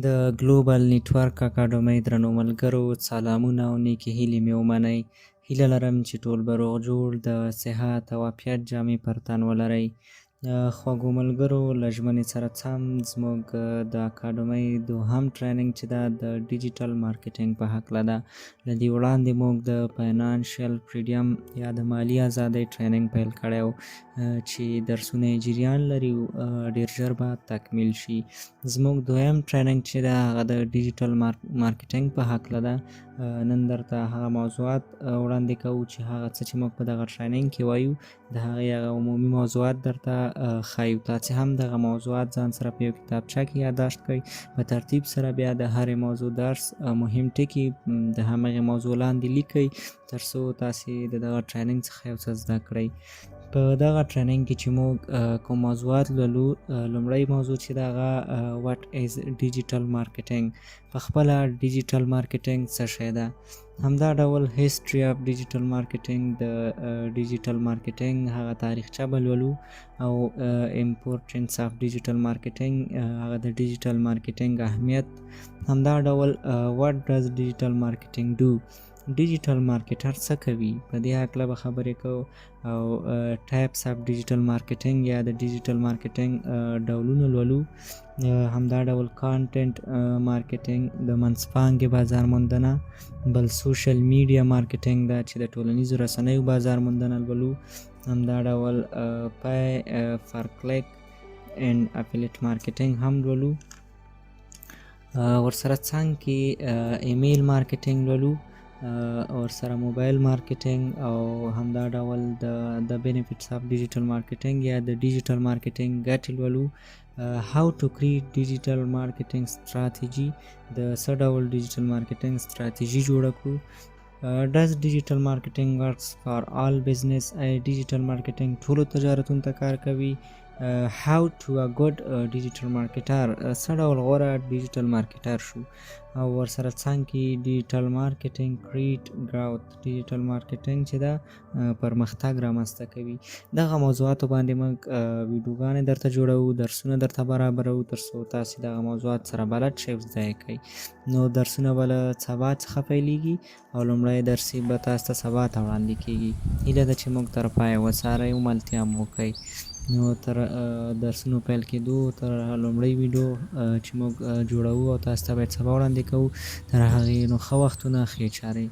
د ګلوبل نیټورک اکاډمۍ درنو ملګرو، سلامونه او نیکې هیلې مې ومنئ. هیله لرم چې ټول به روغ جوړ، د صحت او عافیت جامې پر تن ولرئ. خوږو ملګرو، له ژمنې سره سم زموږ د اکاډمۍ دوهم training چې ده، د digital marketing په هکله ده. له دې وړاندې موږ د financial freedom یا د مالي ازادۍ training پیل کړی و چې درسونه یې جریان لري او ډېر ژر به تکمیل شي. زموږ دویم training چې ده، هغه د digital marketing په هکله ده. نن درته هغه موضوعات وړاندې کوو چې هغه څه چې موږ په دغه training کې وایو، د هغې هغه عمومي موضوعات درته ښایو. تاسې هم دغه موضوعات ځان سره په یو کتابچه کې یادداشت کړئ. په ترتیب سره بیا د هرې موضوع درس مهم ټکي د همغې موضوع لاندې لیکئ، تر څو تاسې د دغه training څخه یو څه زده کړئ. په دغه training کې چې موږ کوم موضوعات لولو، لومړی موضوع چې دغه what is digital marketing، په خپله digital marketing څه شی ده. همدا ډول history of digital marketing، د digital marketing هغه تاریخچه به لولو، او importance of digital marketing، هغه د digital marketing اهمیت. همدا ډول what does digital marketing do، digital marketer څه کوي، په دې هکله به خبرې کوو، او types of digital marketing یا د digital marketing ډولونه لولو. همدا ډول content marketing، د منځپانګې بازار موندنه، بل social media marketing ده چې د ټولنیزو رسنیو بازار موندنه لولو. همدا ډول pay per click and affiliate marketing هم لولو. ورسره څنګ کې email marketing لولو، ورسره mobile marketing، او همدا ډول د benefits of digital marketing یا د digital marketing ګټې لولو. How to create digital marketing strategy، د څه ډول digital marketing ستراتیژي جوړه کړو. Does digital marketing works for all business؟ Digital marketing ټولو تجارتونو ته کار کوي؟ How to a good digital marketer، څه ډول غوره digital marketer شو؟ او ورسره څنګ کې digital marketing create growth، digital marketing چې ده پرمختګ رامنځته کوي. دغه موضوعاتو باندې موږ ویډیوګانې درته جوړوو، درسونه درته برابروو، تر څو تاسې دغه موضوعات سره بلد شئ او زده یې کړئ. نو درسونه به له سبا څخه پیلیږي او لومړی درس به تاسو ته سبا ته وړاندې کیږي. هیله ده چې موږ تر پایه وڅارئ او ملتیا مو وکړئ. نو تر درسونو پیل کېدو، تر لومړۍ ویډیو چې موږ جوړوو او تاسو ته باید سبا وړاندې کوو، تر هغې نو ښه وختونه، ښې چارې.